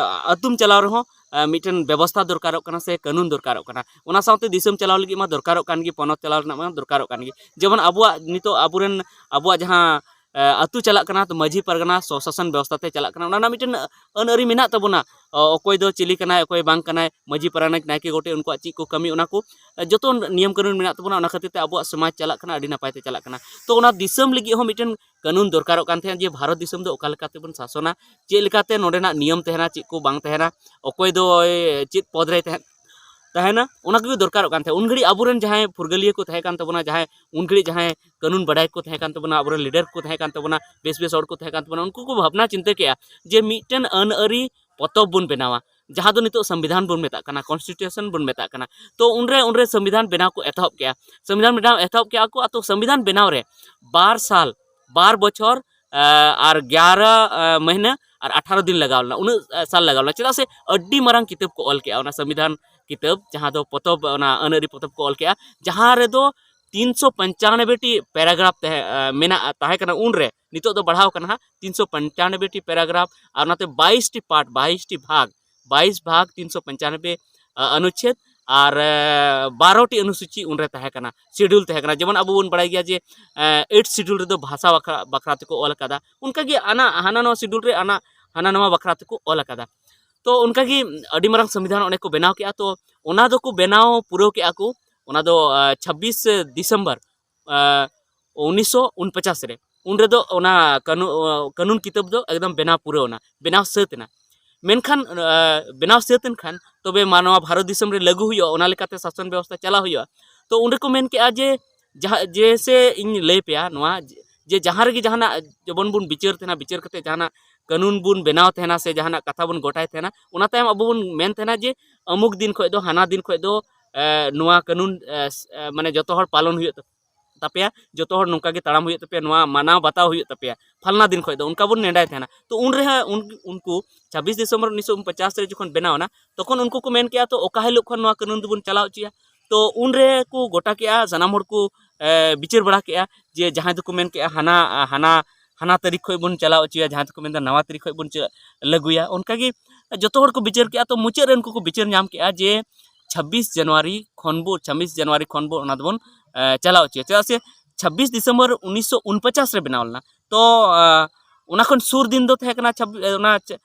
ᱟᱹᱛᱩᱢ ᱪᱟᱞᱟᱣ ᱨᱮᱦᱚᱸ ᱮ, ᱢᱤᱫᱴᱮᱱ ᱵᱮᱵᱚᱥᱛᱷᱟ ᱫᱚᱨᱠᱟᱨᱚᱜ ᱠᱟᱱᱟ ᱥᱮ ᱠᱟᱹᱱᱩᱱ ᱫᱚᱨᱠᱟᱨᱚᱜ ᱠᱟᱱᱟ᱾ ᱚᱱᱟ ᱥᱟᱶᱛᱮ ᱫᱤᱥᱚᱢ ᱪᱟᱞᱟᱣ ᱞᱟᱹᱜᱤᱫ ᱢᱟ ᱫᱚᱨᱠᱟᱨᱚᱜ ᱠᱟᱱ ᱜᱮ, ᱯᱚᱱᱚᱛ ᱪᱟᱞᱟᱣ ᱨᱮᱱᱟᱜ ᱢᱟ ᱫᱚᱨᱠᱟᱨᱚᱜ ᱠᱟᱱ ᱜᱮ᱾ ᱡᱮᱢᱚᱱ ᱟᱵᱚᱣᱟᱜ ᱱᱤᱛᱚᱜ ᱟᱵᱚᱨᱮᱱ ᱟᱵᱚᱣᱟᱜ ᱡᱟᱦᱟᱸ ᱮ, ᱟᱹᱛᱩ ᱪᱟᱞᱟᱜ ᱠᱟᱱᱟ, ᱛᱚ ᱢᱟᱹᱡᱷᱤ ᱯᱟᱨᱜᱟᱱᱟ ᱥᱚᱥᱟᱥᱚᱱ ᱵᱮᱵᱚᱥᱛᱷᱟ ᱛᱮ ᱪᱟᱞᱟᱜ ᱠᱟᱱᱟ, ᱚᱱᱟ ᱨᱮᱱᱟᱜ ᱢᱤᱫᱴᱮᱱ ᱟᱹᱱ ᱟᱹᱨᱤ ᱢᱮᱱᱟᱜ ᱛᱟᱵᱚᱱᱟ᱾ ᱚ-, ᱚᱠᱚᱭ ᱫᱚ ᱪᱤᱞᱤ ᱠᱟᱱᱟᱭ, ᱚᱠᱚᱭ ᱵᱟᱝ ᱠᱟᱱᱟᱭ, ᱢᱟᱹᱡᱷᱤ ᱯᱟᱨᱟᱱᱤᱠ, ᱱᱟᱭᱠᱮ, ᱜᱚᱰᱮᱛ, ᱩᱱᱠᱩᱣᱟᱜ ᱪᱮᱫ ᱠᱚ ᱠᱟᱹᱢᱤ, ᱚᱱᱟ ᱠᱚ ᱮ, ᱡᱚᱛᱚ ᱱᱤᱭᱚᱢ ᱠᱟᱹᱱᱩᱱ ᱢᱮᱱᱟᱜ ᱛᱟᱵᱚᱱᱟ᱾ ᱚᱱᱟ ᱠᱷᱟᱹᱛᱤᱨ ᱛᱮ ᱟᱵᱚᱣᱟᱜ ᱥᱚᱢᱟᱡᱽ ᱪᱟᱞᱟᱜ ᱠᱟᱱᱟ, ᱟᱹᱰᱤ ᱱᱟᱯᱟᱭ ᱛᱮ ᱪᱟᱞᱟᱜ ᱠᱟᱱᱟ᱾ ᱛᱚ ᱚᱱᱟ ᱫᱤᱥᱚᱢ ᱞᱟᱹᱜᱤᱫ ᱦᱚᱸ ᱢᱤᱫᱴᱮᱱ ᱠᱟᱹᱱᱩᱱ ᱫᱚᱨᱠᱟᱨᱚᱜ ᱠᱟᱱ ᱛᱟᱦᱮᱸᱫ ᱡᱮ ᱵᱷᱟᱨᱚᱛ ᱫᱤᱥᱚᱢ ᱫᱚ ᱚᱠᱟ ᱞᱮᱠᱟ ᱛᱮᱵᱚᱱ ᱥᱟᱥᱚᱱᱟ, ᱪᱮᱫ ᱞᱮᱠᱟᱛᱮ ᱱᱚᱰᱮᱱᱟᱜ ᱱᱤᱭᱚᱢ ᱛᱟᱦᱮᱱᱟ, ᱪᱮᱫ ᱠᱚ ᱵᱟᱝ ᱛᱟᱦᱮᱱᱟ, ᱚᱠᱚᱭ ᱫᱚ ᱪᱮᱫ ᱯᱚᱫᱽ ᱨᱮᱭ ᱛᱟᱦᱮᱸ ᱛᱟᱦᱮᱱᱟ, ᱚᱱᱟ ᱠᱚᱜᱮ ᱫᱚᱨᱠᱟᱨᱚᱜ ᱠᱟᱱ ᱛᱟᱦᱮᱸᱫ᱾ ᱩᱱ ᱜᱷᱟᱹᱲᱤᱡ ᱟᱵᱚᱨᱮᱱ ᱡᱟᱦᱟᱸᱭ ᱯᱷᱩᱨᱜᱟᱹᱞᱤᱭᱟᱹ ᱠᱚ ᱛᱟᱦᱮᱸ ᱠᱟᱱ ᱛᱟᱵᱚᱱᱟ, ᱡᱟᱦᱟᱸᱭ ᱩᱱ ᱜᱷᱟᱹᱲᱤᱡ ᱡᱟᱦᱟᱸᱭ ᱠᱟᱹᱱᱩᱱ ᱵᱟᱰᱟᱭ ᱠᱚ ᱛᱟᱦᱮᱸ ᱠᱟᱱ ᱛᱟᱵᱚᱱᱟ, ᱟᱵᱚᱨᱮᱱ ᱞᱤᱰᱟᱨ ᱠᱚ ᱛᱟᱦᱮᱸ ᱠᱟᱱ ᱛᱟᱵᱚᱱᱟ, ᱵᱮᱥ ᱵᱮᱥ ᱦᱚᱲ ᱠᱚ ᱛᱟᱦᱮᱸ ᱠᱟᱱ ᱛᱟᱵᱚᱱᱟ, ᱩᱱᱠᱩ ᱠᱚ ᱵᱷᱟᱵᱽᱱᱟ ᱪᱤᱱᱛᱟᱹ ᱠᱮᱜᱼᱟ ᱡᱮ ᱢᱤᱫᱴᱮᱱ ᱟᱹᱱ ᱟᱹᱨᱤ ᱯᱚᱛᱚᱵ ᱵᱚᱱ ᱵᱮᱱᱟᱣᱟ, ᱡᱟᱦᱟᱸ ᱫᱚ ᱱᱤᱛᱚᱜ ᱥᱚᱝᱵᱤᱫᱷᱟᱱ ᱵᱚᱱ ᱢᱮᱛᱟᱜ ᱠᱟᱱᱟ, ᱠᱚᱱᱥᱴᱤᱴᱩᱭᱩᱥᱚᱱ ᱵᱚᱱ ᱢᱮᱛᱟᱜ ᱠᱟᱱᱟ᱾ ᱛᱚ ᱩᱱᱨᱮ, ᱩᱱᱨᱮ ᱥᱚᱝᱵᱤᱫᱷᱟᱱ ᱵᱮᱱᱟᱣ ᱠᱚ ᱮᱛᱚᱦᱚᱵ ᱠᱮᱜᱼᱟ᱾ ᱥᱚᱝᱵᱤᱫᱷᱟᱱ ᱵᱮᱱᱟᱣ ᱮᱛᱚᱦᱚᱵ ᱠᱮᱜᱼᱟ ᱠᱚ, ᱟᱨ ᱛᱚ ᱥᱚᱝᱵᱤᱫᱷᱟᱱ ᱵᱮᱱᱟᱣ ᱨᱮ ᱵᱟᱨ ᱥᱟᱞ, ᱵᱟᱨ ᱵᱚᱪᱷᱚᱨ ᱟᱨ ᱜᱭᱟᱨᱟ ᱢᱟᱹᱦᱱᱟᱹ ᱟᱨ ᱟᱴᱷᱟᱨᱚ ᱫᱤᱱ ᱞᱟᱜᱟᱣ ᱞᱮᱱᱟ, ᱩᱱᱟᱹᱜ ᱥᱟᱞ ᱞᱟᱜᱟᱣ ᱞᱮᱱᱟ᱾ ᱪᱮᱫᱟᱜ ᱥᱮ ᱟᱹᱰᱤ ᱢᱟᱨᱟᱝ ᱠᱤᱛᱟᱹᱵ ᱠᱚ ᱚᱞ ᱠᱮᱜᱼᱟ, ᱚᱱᱟ ᱥᱚᱝᱵᱤᱫᱷᱟᱱ ᱠᱤᱛᱟᱹᱵ, ᱡᱟᱦᱟᱸ ᱫᱚ ᱯᱚᱛᱚᱵ, ᱚᱱᱟ ᱟᱹᱱ ᱟᱹᱨᱤ ᱯᱚᱛᱚᱵ ᱠᱚ ᱚᱞ ᱠᱮᱜᱼᱟ, ᱡᱟᱦᱟᱸ ᱨᱮᱫᱚ ᱛᱤᱱᱥᱚ ᱯᱚᱧᱪᱟᱱᱚᱵᱵᱳᱭ ᱴᱤ ᱯᱮᱨᱟᱜᱨᱟᱯᱷ ᱛᱟᱦᱮᱸ ᱢᱮᱱᱟᱜᱼᱟ, ᱛᱟᱦᱮᱸ ᱠᱟᱱᱟ ᱩᱱᱨᱮ᱾ ᱱᱤᱛᱚᱜ ᱫᱚ ᱵᱟᱲᱦᱟᱣ ᱠᱟᱱᱟ ᱦᱟᱸᱜ, ᱛᱤᱱᱥᱚ ᱯᱚᱧᱪᱟᱱᱚᱵᱵᱳᱭ ᱴᱤ ᱯᱮᱨᱟᱜᱨᱟᱯᱷ, ᱟᱨ ᱚᱱᱟᱛᱮ ᱵᱟᱭᱤᱥ ᱴᱤ ᱯᱟᱨᱴ, ᱵᱟᱭᱤᱥ ᱴᱤ ᱵᱷᱟᱜᱽ, ᱵᱟᱭᱤᱥ ᱵᱷᱟᱜᱽ, ᱛᱤᱱᱥᱚ ᱯᱚᱧᱪᱟᱱᱚᱵᱵᱳᱭ ᱟᱹᱱᱩᱪᱷᱮᱫ ᱟᱨ ᱵᱟᱨᱚ ᱴᱤ ᱚᱱᱩᱥᱩᱪᱤ ᱩᱱᱨᱮ ᱛᱟᱦᱮᱸ ᱠᱟᱱᱟ, ᱥᱤᱰᱩᱞ ᱛᱟᱦᱮᱸ ᱠᱟᱱᱟ᱾ ᱡᱮᱢᱚᱱ ᱟᱵᱚ ᱵᱚᱱ ᱵᱟᱲᱟᱭ ᱜᱮᱭᱟ ᱡᱮ ᱮᱭᱤᱴ ᱥᱤᱰᱩᱞ ᱨᱮᱫᱚ ᱵᱷᱟᱥᱟ ᱵᱟᱠᱷᱨᱟ, ᱵᱟᱠᱷᱨᱟ ᱛᱮᱠᱚ ᱚᱞ ᱟᱠᱟᱫᱟ, ᱚᱱᱠᱟᱜᱮ ᱟᱱᱟ ᱦᱟᱱᱟ ᱱᱚᱣᱟ ᱥᱤᱰᱩᱞ ᱨᱮ ᱟᱱᱟ ᱦᱟᱱᱟ ᱱᱚᱣᱟ ᱵᱟᱠᱷᱨᱟ ᱛᱮᱠᱚ ᱚᱞ ᱟᱠᱟᱫᱟ᱾ ᱛᱚ ᱚᱱᱠᱟᱜᱮ ᱟᱹᱰᱤ ᱢᱟᱨᱟᱝ ᱥᱚᱝᱵᱤᱫᱷᱟᱱ ᱚᱸᱰᱮ ᱠᱚ ᱵᱮᱱᱟᱣ ᱠᱮᱜᱼᱟ᱾ ᱛᱚ ᱚᱱᱟ ᱫᱚᱠᱚ ᱵᱮᱱᱟᱣ ᱯᱩᱨᱟᱹᱣ ᱠᱮᱜᱼᱟ ᱠᱚ ᱚᱱᱟ ᱫᱚ ᱪᱷᱟᱵᱵᱤᱥ ᱰᱤᱥᱮᱢᱵᱚᱨ ᱩᱱᱤᱥᱥᱚ ᱩᱱᱯᱚᱪᱟᱥ ᱨᱮ, ᱩᱱ ᱨᱮᱫᱚ ᱚᱱᱟ ᱠᱟᱹᱱᱩ-, ᱠᱟᱹᱱᱩᱱ ᱠᱤᱛᱟᱹᱵ ᱫᱚ ᱮᱠᱫᱚᱢ ᱵᱮᱱᱟᱣ ᱯᱩᱨᱟᱹᱣ ᱮᱱᱟ, ᱵᱮᱱᱟᱣ ᱥᱟᱹᱛ ᱮᱱᱟ᱾ ᱢᱮᱱᱠᱷᱟᱱ ᱵᱮᱱᱟᱣ ᱥᱟᱹᱛ ᱮᱱ ᱠᱷᱟᱱ ᱛᱚᱵᱮ ᱢᱟ ᱱᱚᱣᱟ ᱵᱷᱟᱨᱚᱛ ᱫᱤᱥᱚᱢ ᱨᱮ ᱞᱟᱹᱜᱩ ᱦᱩᱭᱩᱜᱼᱟ, ᱚᱱᱟ ᱞᱮᱠᱟᱛᱮ ᱥᱟᱥᱚᱱ ᱵᱮᱵᱚᱥᱛᱷᱟ ᱪᱟᱞᱟᱣ ᱦᱩᱭᱩᱜᱼᱟ᱾ ᱛᱚ ᱩᱱ ᱨᱮᱠᱚ ᱢᱮᱱ ᱠᱮᱜᱼᱟ ᱡᱮ ᱡᱟᱦᱟᱸ, ᱡᱮᱭᱥᱮ ᱤᱧ ᱞᱟᱹᱭ ᱯᱮᱭᱟ ᱱᱚᱣᱟ, ᱡᱮ ᱡᱟᱦᱟᱸ ᱨᱮᱜᱮ ᱡᱟᱦᱟᱱᱟᱜ ᱡᱮᱢᱚᱱ ᱵᱚᱱ ᱵᱤᱪᱟᱹᱨ ᱛᱟᱦᱮᱱᱟ, ᱵᱤᱪᱟᱹᱨ ᱠᱟᱛᱮ ᱡᱟᱦᱟᱱᱟᱜ ᱠᱟᱹᱱᱩᱱ ᱵᱚᱱ ᱵᱮᱱᱟᱣ ᱛᱟᱦᱮᱱᱟ ᱥᱮ ᱡᱟᱦᱟᱱᱟᱜ ᱠᱟᱛᱷᱟ ᱵᱚᱱ ᱜᱚᱴᱟᱭ ᱛᱟᱦᱮᱱᱟ, ᱚᱱᱟ ᱛᱟᱭᱚᱢ ᱟᱵᱚ ᱵᱚᱱ ᱢᱮᱱ ᱛᱟᱦᱮᱱᱟ ᱡᱮ ᱟᱹᱢᱩᱠ ᱫᱤᱱ ᱠᱷᱚᱱ ᱫᱚ, ᱦᱟᱱᱟ ᱫᱤᱱ ᱠᱷᱚᱱ ᱫᱚ ᱱᱚᱣᱟ ᱠᱟᱹᱱᱩᱱ ᱢᱟᱱᱮ ᱡᱚᱛᱚ ᱦᱚᱲ ᱯᱟᱞᱚᱱ ᱦᱩᱭᱩᱜ ᱛᱟᱯᱮᱭᱟ, ᱡᱚᱛᱚ ᱦᱚᱲ ᱱᱚᱝᱠᱟ ᱜᱮ ᱛᱟᱲᱟᱢ ᱦᱩᱭᱩᱜ ᱛᱟᱯᱮᱭᱟ, ᱱᱚᱣᱟ ᱢᱟᱱᱟᱣ ᱵᱟᱛᱟᱣ ᱦᱩᱭᱩᱜ ᱛᱟᱯᱮᱭᱟ, ᱯᱷᱟᱞᱱᱟ ᱫᱤᱱ ᱠᱷᱚᱱ ᱫᱚ ᱚᱱᱠᱟ ᱵᱚᱱ ᱱᱮᱰᱟᱭ ᱛᱟᱦᱮᱱᱟ᱾ ᱛᱚ ᱩᱱ ᱨᱮᱦᱚᱸ ᱩᱱᱠᱩ ᱪᱷᱟᱵᱵᱤᱥ ᱰᱤᱥᱮᱢᱵᱚᱨ ᱩᱱᱤᱥᱥᱚ ᱩᱱᱯᱚᱪᱟᱥ ᱨᱮ ᱡᱚᱠᱷᱚᱱ ᱵᱮᱱᱟᱣ ᱮᱱᱟ, ᱛᱚᱠᱷᱚᱱ ᱩᱱᱠᱩ ᱠᱚ ᱢᱮᱱ ᱠᱮᱜᱼᱟ, ᱛᱚ ᱚᱠᱟ ᱦᱤᱞᱳᱜ ᱠᱷᱚᱱ ᱱᱚᱣᱟ ᱠᱟᱹᱱᱩᱱ ᱫᱚᱵᱚᱱ ᱪᱟᱞᱟᱣ ᱦᱚᱪᱚᱭᱟ? ᱛᱚ ᱩᱱ ᱨᱮ ᱠᱚ ᱜᱚᱴᱟ ᱠᱮᱜᱼᱟ, ᱥᱟᱱᱟᱢ ᱦᱚᱲ ᱠᱚ ᱵᱤᱪᱟᱹᱨ ᱵᱟᱲᱟ ᱠᱮᱜᱼᱟ ᱡᱮ ᱡᱟᱦᱟᱸᱭ ᱫᱚᱠᱚ ᱢᱮᱱ ᱠᱮᱜᱼᱟ ᱦᱟᱱᱟ, ᱦᱟᱱᱟ, ᱦᱟᱱᱟ ᱛᱟᱹᱨᱤᱠᱷ ᱠᱷᱚᱱ ᱵᱚᱱ ᱪᱟᱞᱟᱣ ᱦᱚᱪᱚᱭᱟ, ᱡᱟᱦᱟᱸᱭ ᱫᱚᱠᱚ ᱢᱮᱱᱫᱟ ᱱᱟᱣᱟ ᱛᱟᱹᱨᱤᱠᱷ ᱠᱷᱚᱱ ᱵᱚᱱ ᱪᱟ-, ᱞᱟᱹᱜᱩᱭᱟ᱾ ᱚᱱᱠᱟᱜᱮ ᱡᱚᱛᱚ ᱦᱚᱲ ᱠᱚ ᱵᱤᱪᱟᱹᱨ ᱠᱮᱜᱼᱟ᱾ ᱛᱚ ᱢᱩᱪᱟᱹᱫ ᱨᱮ ᱩᱱᱠᱩ ᱠᱚ ᱵᱤᱪᱟᱹᱨ ᱧᱟᱢ ᱠᱮᱜᱼᱟ ᱡᱮ ᱪᱷᱟᱵᱵᱤᱥ ᱡᱟᱱᱩᱣᱟᱨᱤ ᱠᱷᱚᱱ ᱵᱚ, ᱪᱷᱟᱵᱵᱤᱥ ᱡᱟᱱᱩᱣᱟᱨᱤ ᱠᱷᱚᱱ ᱵᱚ ᱚᱱᱟ ᱫᱚᱵᱚᱱ ᱪᱟᱞᱟᱣ ᱦᱚᱪᱚᱭᱟ᱾ ᱪᱮᱫᱟᱜ ᱥᱮ ᱪᱷᱟᱵᱵᱤᱥ ᱰᱤᱥᱮᱢᱵᱚᱨ ᱩᱱᱤᱥᱥᱚ ᱩᱱᱯᱚᱪᱟᱥ ᱨᱮ ᱵᱮᱱᱟᱣ ᱞᱮᱱᱟ᱾ ᱛᱚ ᱚᱱᱟ ᱠᱷᱚᱱ ᱥᱩᱨ ᱫᱤᱱ ᱫᱚ ᱛᱟᱦᱮᱸ ᱠᱟᱱᱟ ᱪᱷᱟᱵᱵᱤᱥ, ᱚᱱᱟ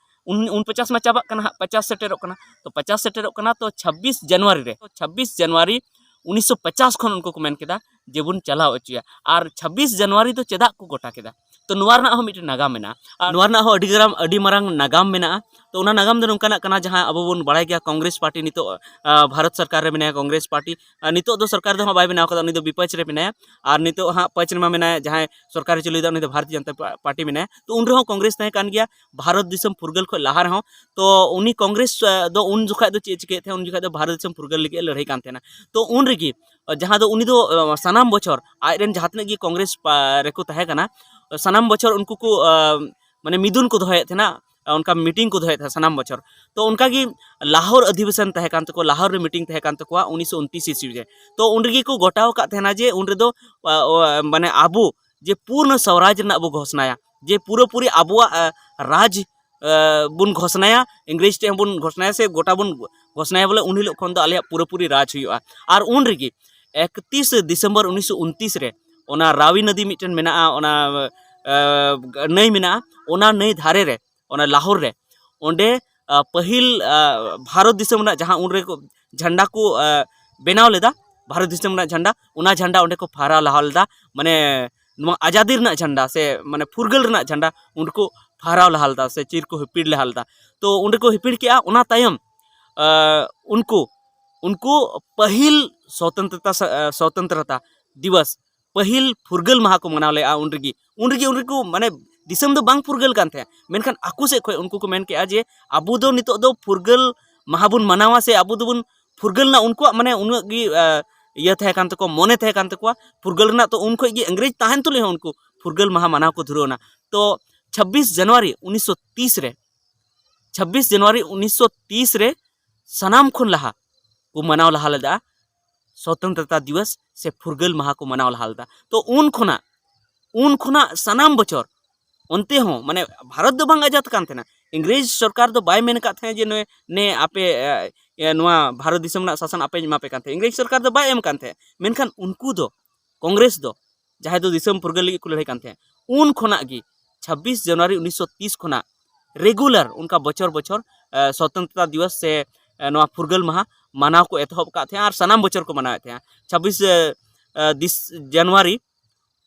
ᱩᱱᱯᱚᱪᱟᱥ ᱢᱟ ᱪᱟᱵᱟᱜ ᱠᱟᱱᱟ ᱦᱟᱸᱜ, ᱯᱚᱪᱟᱥ ᱥᱮᱴᱮᱨᱚᱜ ᱠᱟᱱᱟ᱾ ᱛᱚ ᱯᱚᱪᱟᱥ ᱥᱮᱴᱮᱨᱚᱜ ᱠᱟᱱᱟ, ᱛᱚ ᱪᱷᱟᱵᱵᱤᱥ ᱡᱟᱱᱩᱣᱟᱨᱤ ᱨᱮ, ᱪᱷᱟᱵᱵᱤᱥ ᱡᱟᱱᱩᱣᱟᱨᱤ ᱩᱱᱤᱥᱥᱚ ᱯᱚᱪᱟᱥ ᱠᱷᱚᱱ ᱩᱱᱠᱩ ᱠᱚ ᱢᱮᱱ ᱠᱮᱫᱟ ᱡᱮ ᱵᱚᱱ ᱪᱟᱞᱟᱣ ᱦᱚᱪᱚᱭᱟ᱾ ᱟᱨ ᱪᱷᱟᱵᱵᱤᱥ ᱡᱟᱱᱩᱣᱟᱨᱤ ᱫᱚ ᱪᱮᱫᱟᱜ ᱠᱚ ᱜᱚᱴᱟ ᱠᱮᱫᱟ? ᱛᱚ ᱱᱚᱣᱟ ᱨᱮᱱᱟᱜ ᱦᱚᱸ ᱢᱤᱫᱴᱮᱱ ᱱᱟᱜᱟᱢ ᱢᱮᱱᱟᱜᱼᱟ᱾ ᱟᱨ ᱱᱚᱣᱟ ᱨᱮᱱᱟᱜ ᱦᱚᱸ ᱟᱹᱰᱤ ᱜᱟᱱ, ᱟᱹᱰᱤ ᱢᱟᱨᱟᱝ ᱱᱟᱜᱟᱢ ᱢᱮᱱᱟᱜᱼᱟ᱾ ᱛᱚ ᱚᱱᱟ ᱱᱟᱜᱟᱢ ᱫᱚ ᱱᱚᱝᱠᱟᱱᱟᱜ ᱠᱟᱱᱟ, ᱡᱟᱦᱟᱸ ᱟᱵᱚ ᱵᱚᱱ ᱵᱟᱲᱟᱭ ᱜᱮᱭᱟ, ᱠᱚᱝᱜᱨᱮᱥ ᱯᱟᱨᱴᱤ ᱱᱤᱛᱚᱜ ᱵᱷᱟᱨᱚᱛ ᱥᱚᱨᱠᱟᱨ ᱨᱮ ᱢᱮᱱᱟᱭᱟ, ᱠᱚᱝᱜᱨᱮᱥ ᱯᱟᱨᱴᱤ᱾ ᱱᱤᱛᱚᱜ ᱫᱚ ᱥᱚᱨᱠᱟᱨ ᱫᱚ ᱦᱟᱸᱜ ᱵᱟᱭ ᱵᱮᱱᱟᱣ ᱠᱟᱫᱟ, ᱩᱱᱤ ᱫᱚ ᱵᱤᱯᱚᱠᱷ ᱨᱮ ᱢᱮᱱᱟᱭᱟ᱾ ᱟᱨ ᱱᱤᱛᱚᱜ ᱦᱟᱸᱜ ᱯᱚᱠᱷ ᱨᱮᱢᱟ ᱢᱮᱱᱟᱭᱟ, ᱡᱟᱦᱟᱸᱭ ᱥᱚᱨᱠᱟᱨᱮ ᱪᱟᱹᱞᱩᱭᱮᱫᱟ ᱩᱱᱤ ᱫᱚ ᱵᱷᱟᱨᱚᱛᱤᱭᱚ ᱡᱚᱱᱚᱛᱟ ᱯᱟᱨᱴᱤ ᱢᱮᱱᱟᱭᱟ᱾ ᱛᱚ ᱩᱱ ᱨᱮᱦᱚᱸ ᱠᱚᱝᱜᱨᱮᱥ ᱛᱟᱦᱮᱸ ᱠᱟᱱ ᱜᱮᱭᱟ ᱵᱷᱟᱨᱚᱛ ᱫᱤᱥᱚᱢ ᱯᱷᱩᱨᱜᱟᱹᱞ ᱠᱷᱚᱱ ᱞᱟᱦᱟ ᱨᱮᱦᱚᱸ᱾ ᱛᱚ ᱩᱱᱤ ᱠᱚᱝᱜᱨᱮᱥ ᱫᱚ ᱩᱱ ᱡᱚᱠᱷᱟᱡ ᱫᱚ ᱪᱮᱫ ᱮ ᱪᱤᱠᱟᱹᱭᱮᱫ ᱛᱟᱦᱮᱸᱫ? ᱩᱱ ᱡᱚᱠᱷᱟᱡ ᱫᱚ ᱵᱷᱟᱨᱚᱛ ᱫᱤᱥᱚᱢ ᱯᱷᱩᱨᱜᱟᱹᱞ ᱞᱟᱹᱜᱤᱫ ᱮ ᱞᱟᱹᱲᱦᱟᱹᱭ ᱠᱟᱱ ᱛᱟᱦᱮᱱᱟ᱾ ᱛᱚ ᱩᱱ ᱨᱮᱜᱮ ᱡᱟᱦᱟᱸ ᱫᱚ ᱩᱱᱤ ᱫᱚ ᱥᱟᱱᱟᱢ ᱵᱚᱪᱷᱚᱨ ᱟᱡ ᱨᱮᱱ ᱡᱟᱦᱟᱸ ᱛᱤᱱᱟᱹᱜ ᱜᱮ ᱠᱚᱝᱜᱨᱮᱥ ᱨᱮᱠᱚ ᱛᱟᱦᱮᱸ ᱠᱟᱱᱟ, ᱥᱟᱱᱟᱢ ᱵᱚᱪᱷᱚᱨ ᱩᱱᱠᱩ ᱠᱚ ᱢᱟᱱᱮ ᱢᱤᱫᱩᱱ ᱠᱚ ᱫᱚᱦᱚᱭᱮᱫ ᱛᱟᱦᱮᱱᱟ, ᱚᱱᱠᱟ ᱢᱤᱴᱤᱝ ᱠᱚ ᱫᱚᱦᱚᱭᱮᱫ ᱛᱟᱦᱮᱱᱟ ᱥᱟᱱᱟᱢ ᱵᱚᱪᱷᱚᱨ᱾ ᱛᱚ ᱚᱱᱠᱟᱜᱮ ᱞᱟᱦᱳᱨ ᱚᱫᱷᱤᱵᱮᱥᱚᱱ ᱛᱟᱦᱮᱸ ᱠᱟᱱ ᱛᱟᱠᱚᱣᱟ, ᱞᱟᱦᱳᱨ ᱨᱮ ᱢᱤᱴᱤᱝ ᱛᱟᱦᱮᱸ ᱠᱟᱱ ᱛᱟᱠᱚᱣᱟ ᱩᱱᱤᱥᱥᱚ ᱩᱱᱛᱨᱤᱥ ᱤᱥᱣᱤ ᱨᱮ᱾ ᱛᱚ ᱩᱱ ᱨᱮᱜᱮ ᱠᱚ ᱜᱚᱴᱟᱣ ᱟᱠᱟᱫ ᱛᱟᱦᱮᱱᱟ ᱡᱮ ᱩᱱ ᱨᱮᱫᱚ ᱢᱟᱱᱮ ᱟᱵᱚ ᱡᱮ ᱯᱩᱨᱱᱚ ᱥᱣᱨᱟᱡᱽ ᱨᱮᱱᱟᱜ ᱵᱚ ᱜᱷᱳᱥᱱᱟᱭᱟ, ᱡᱮ ᱯᱩᱨᱟᱹᱯᱩᱨᱤ ᱟᱵᱚᱣᱟᱜ ᱨᱟᱡᱽ ᱵᱚᱱ ᱜᱷᱳᱥᱱᱟᱭᱟ᱾ ᱤᱝᱨᱮᱡᱽ ᱴᱷᱮᱱ ᱦᱚᱸᱵᱚᱱ ᱜᱷᱳᱥᱱᱟᱭᱟ ᱥᱮ ᱜᱚᱴᱟ ᱵᱚᱱ ᱜᱷᱳᱥᱱᱟᱭᱟ, ᱵᱚᱞᱮ ᱩᱱ ᱦᱤᱞᱳᱜ ᱠᱷᱚᱱ ᱫᱚ ᱟᱞᱮᱭᱟᱜ ᱯᱩᱨᱟᱹᱯᱩᱨᱤ ᱨᱟᱡᱽ ᱦᱩᱭᱩᱜᱼᱟ᱾ ᱟᱨ ᱩᱱ ᱨᱮᱜᱮ ᱮᱠᱛᱤᱥ ᱰᱤᱥᱮᱢᱵᱚᱨ ᱩᱱᱤᱥᱥᱚ ᱩᱱᱛᱨᱤᱥ ᱨᱮ ᱚᱱᱟ ᱨᱟᱣᱤ ᱱᱚᱫᱤ ᱢᱤᱫᱴᱮᱱ ᱢᱮᱱᱟᱜᱼᱟ, ᱚᱱᱟ ᱱᱟᱹᱭ ᱢᱮᱱᱟᱜᱼᱟ, ᱚᱱᱟ ᱱᱟᱹᱭ ᱫᱷᱟᱨᱮ ᱨᱮ, ᱚᱱᱟ ᱞᱟᱦᱳᱨ ᱨᱮ, ᱚᱸᱰᱮ ᱯᱟᱹᱦᱤᱞ ᱵᱷᱟᱨᱚᱛ ᱫᱤᱥᱚᱢ ᱨᱮᱱᱟᱜ ᱡᱟᱦᱟᱸ ᱩᱱ ᱨᱮ ᱡᱷᱟᱱᱰᱟ ᱠᱚ ᱵᱮᱱᱟᱣ ᱞᱮᱫᱟ, ᱵᱷᱟᱨᱚᱛ ᱫᱤᱥᱚᱢ ᱨᱮᱱᱟᱜ ᱡᱷᱟᱱᱰᱟ, ᱚᱱᱟ ᱡᱷᱟᱱᱰᱟ ᱚᱸᱰᱮ ᱠᱚ ᱯᱷᱟᱦᱨᱟᱣ ᱞᱟᱦᱟ ᱞᱮᱫᱟ᱾ ᱢᱟᱱᱮ ᱱᱚᱣᱟ ᱟᱡᱟᱫᱤ ᱨᱮᱱᱟᱜ ᱡᱷᱟᱱᱰᱟ ᱥᱮ ᱢᱟᱱᱮ ᱯᱷᱩᱨᱜᱟᱹᱞ ᱨᱮᱱᱟᱜ ᱡᱷᱟᱱᱰᱟ ᱚᱸᱰᱮ ᱠᱚ ᱯᱷᱟᱦᱨᱟᱣ ᱞᱟᱦᱟ ᱞᱮᱫᱟ ᱥᱮ ᱪᱤᱨ ᱠᱚ ᱦᱤᱯᱤᱲ ᱞᱟᱦᱟ ᱞᱮᱫᱟ᱾ ᱛᱚ ᱚᱸᱰᱮ ᱠᱚ ᱦᱤᱯᱤᱲ ᱠᱮᱜᱼᱟ᱾ ᱚᱱᱟ ᱛᱟᱭᱚᱢ ᱟᱸ, ᱩᱱᱠᱩ ᱩᱱᱠᱩ ᱯᱟᱹᱦᱤᱞ ᱥᱚᱛᱚᱱᱛᱨᱚᱛᱟ ᱥᱟ-, ᱟᱸ, ᱥᱚᱛᱚᱱᱛᱨᱚᱛᱟ ᱫᱤᱵᱚᱥ, ᱯᱟᱹᱦᱤᱞ ᱯᱷᱩᱨᱜᱟᱹᱞ ᱢᱟᱦᱟ ᱠᱚ ᱢᱟᱱᱟᱣ ᱞᱮᱜᱼᱟ᱾ ᱩᱱ ᱨᱮᱜᱮ ᱩᱱ ᱨᱮᱜᱮ ᱩᱱ ᱨᱮᱠᱚ ᱢᱟᱱᱮ ᱫᱤᱥᱚᱢ ᱫᱚ ᱵᱟᱝ ᱯᱷᱩᱨᱜᱟᱹᱞ ᱠᱟᱱ ᱛᱟᱦᱮᱸᱫ, ᱢᱮᱱᱠᱷᱟᱱ ᱟᱠᱚ ᱥᱮᱫ ᱠᱷᱚᱱ ᱩᱱᱠᱩ ᱠᱚ ᱢᱮᱱ ᱠᱮᱜᱼᱟ ᱡᱮ ᱟᱵᱚ ᱫᱚ ᱱᱤᱛᱚᱜ ᱫᱚ ᱯᱷᱩᱨᱜᱟᱹᱞ ᱢᱟᱦᱟ ᱵᱚᱱ ᱢᱟᱱᱟᱣᱟ ᱥᱮ ᱟᱵᱚ ᱫᱚᱵᱚᱱ ᱯᱷᱩᱨᱜᱟᱹᱞ ᱮᱱᱟ᱾ ᱩᱱᱠᱩᱣᱟᱜ ᱢᱟᱱᱮ ᱩᱱᱟᱹᱜ ᱜᱮ ᱟᱸ, ᱤᱭᱟᱹ ᱛᱟᱦᱮᱸ ᱠᱟᱱ ᱛᱟᱠᱚᱣᱟ, ᱢᱚᱱᱮ ᱛᱟᱦᱮᱸ ᱠᱟᱱ ᱛᱟᱠᱚᱣᱟ ᱯᱷᱩᱨᱜᱟᱹᱞ ᱨᱮᱱᱟᱜ᱾ ᱛᱚ ᱩᱱ ᱠᱷᱚᱱ ᱜᱮ ᱤᱝᱨᱮᱡᱽ ᱛᱟᱦᱮᱱ ᱛᱩᱞᱩᱡ ᱦᱚᱸ ᱩᱱᱠᱩ ᱯᱷᱩᱨᱜᱟᱹᱞ ᱢᱟᱦᱟ ᱢᱟᱱᱟᱣ ᱠᱚ ᱫᱷᱩᱨᱟᱹᱣ ᱮᱱᱟ᱾ ᱛᱚ ᱪᱷᱟᱵᱵᱤᱥ ᱡᱟᱱᱩᱣᱟᱨᱤ ᱩᱱᱤᱥᱥᱚ ᱛᱤᱥ ᱨᱮ ᱪᱷᱟᱵᱵᱤᱥ ᱡᱟᱱᱩᱣᱟᱨᱤ ᱩᱱᱤᱥᱥᱚ ᱛᱤᱥ ᱨᱮ ᱥᱟᱱᱟᱢ ᱠᱷᱚᱱ ᱞᱟᱦᱟ ᱠᱚ ᱢᱟᱱᱟᱣ ᱞᱟᱦᱟ ᱞᱮᱫᱟ ᱥᱚᱛᱚᱱᱛᱨᱚᱛᱟ ᱫᱤᱵᱚᱥ ᱥᱮ ᱯᱷᱩᱨᱜᱟᱹᱞ ᱢᱟᱦᱟ ᱠᱚ ᱢᱟᱱᱟᱣ ᱞᱟᱦᱟ ᱞᱮᱫᱟ᱾ ᱛᱚ ᱩᱱ ᱠᱷᱚᱱᱟᱜ ᱩᱱ ᱠᱷᱚᱱᱟᱜ ᱥᱟᱱᱟᱢ ᱵᱚᱪᱷᱚᱨ ᱚᱱᱛᱮ ᱦᱚᱸ ᱢᱟᱱᱮ ᱵᱷᱟᱨᱚᱛ ᱫᱚ ᱵᱟᱝ ᱟᱡᱟᱫ ᱠᱟᱱ ᱛᱟᱦᱮᱱᱟ᱾ ᱤᱝᱨᱮᱡᱽ ᱥᱚᱨᱠᱟᱨ ᱫᱚ ᱵᱟᱭ ᱢᱮᱱ ᱟᱠᱟᱫ ᱛᱟᱦᱮᱸᱫ ᱡᱮ ᱱᱩᱭ, ᱱᱮ ᱟᱯᱮ, ᱮ, ᱮ, ᱱᱚᱣᱟ ᱵᱷᱟᱨᱚᱛ ᱫᱤᱥᱚᱢ ᱨᱮᱱᱟᱜ ᱥᱟᱥᱚᱱ ᱟᱯᱮᱧ ᱮᱢᱟ ᱯᱮ ᱠᱟᱱ ᱛᱟᱦᱮᱸᱫ᱾ ᱤᱝᱨᱮᱡᱽ ᱥᱚᱨᱠᱟᱨ ᱫᱚ ᱵᱟᱭ ᱮᱢ ᱠᱟᱱ ᱛᱟᱦᱮᱸᱫ, ᱢᱮᱱᱠᱷᱟᱱ ᱩᱱᱠᱩ ᱫᱚ, ᱠᱚᱝᱜᱨᱮᱥ ᱫᱚ, ᱡᱟᱦᱟᱸᱭ ᱫᱚ ᱫᱤᱥᱚᱢ ᱯᱷᱩᱨᱜᱟᱹᱞ ᱞᱟᱹᱜᱤᱫ ᱠᱚ ᱞᱟᱹᱲᱦᱟᱹᱭ ᱠᱟᱱ ᱛᱟᱦᱮᱸᱫ, ᱩᱱ ᱠᱷᱚᱱᱟᱜ ᱜᱮ ᱪᱷᱟᱵᱵᱤᱥ ᱡᱟᱱᱩᱣᱟᱨᱤ ᱩᱱᱤᱥᱥᱚ ᱛᱤᱥ ᱠᱷᱚᱱᱟᱜ ᱨᱮᱜᱩᱞᱟᱨ ᱚᱱᱠᱟ ᱵᱚᱪᱷᱚᱨ ᱵᱚᱪᱷᱚᱨ, ᱮ, ᱥᱚᱛᱚᱱᱛᱨᱚᱛᱟ ᱫᱤᱵᱚᱥ ᱥᱮ, ᱮ, ᱱᱚᱣᱟ ᱯᱷᱩᱨᱜᱟᱹᱞ ᱢᱟᱦᱟ ᱢᱟᱱᱟᱣ ᱠᱚ ᱮᱛᱚᱦᱚᱵ ᱟᱠᱟᱫ ᱛᱟᱦᱮᱸᱫ ᱟᱨ ᱥᱟᱱᱟᱢ ᱵᱚᱪᱷᱚᱨ ᱠᱚ ᱢᱟᱱᱟᱣᱮᱫ ᱛᱟᱦᱮᱸᱫ᱾ ᱪᱷᱟᱵᱵᱤᱥ, ᱮ, ᱮ, ᱫᱤᱥ-, ᱡᱟᱱᱩᱣᱟᱨᱤ